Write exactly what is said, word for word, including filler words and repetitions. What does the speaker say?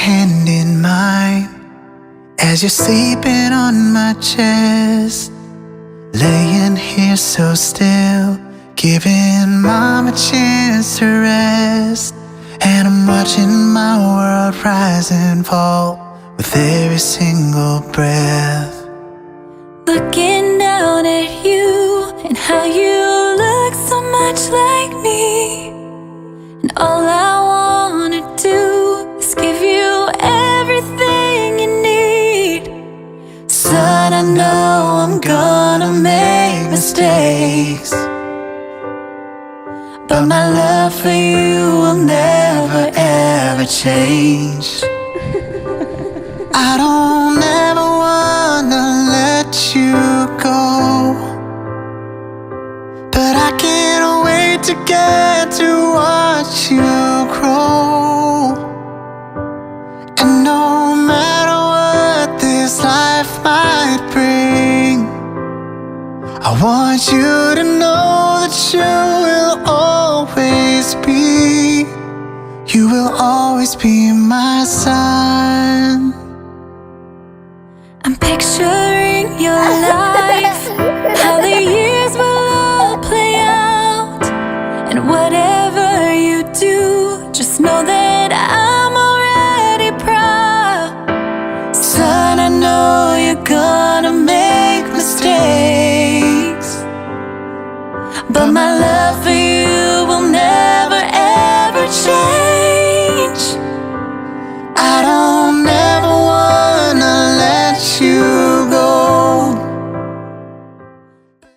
hand in mine as you're sleeping on my chest. Laying here so still, giving mom a chance to rest. And I'm watching my world rise and fall with every single breath. Looking down at you and how you look so much like me. And all I wanna do is give you everything you need. Son, I know I'm gonna make mistakes, but my love for you will never ever change. I don't ever wanna let you go, but I can't wait to get to watch you grow. And no matter what this life might bring, I want you to know that you will always be, you will always be my son. I'm picturing your life, how the years will all play out. And whatever you do, just know that I'm already proud. Son, I know you're gonna make mistakes, but my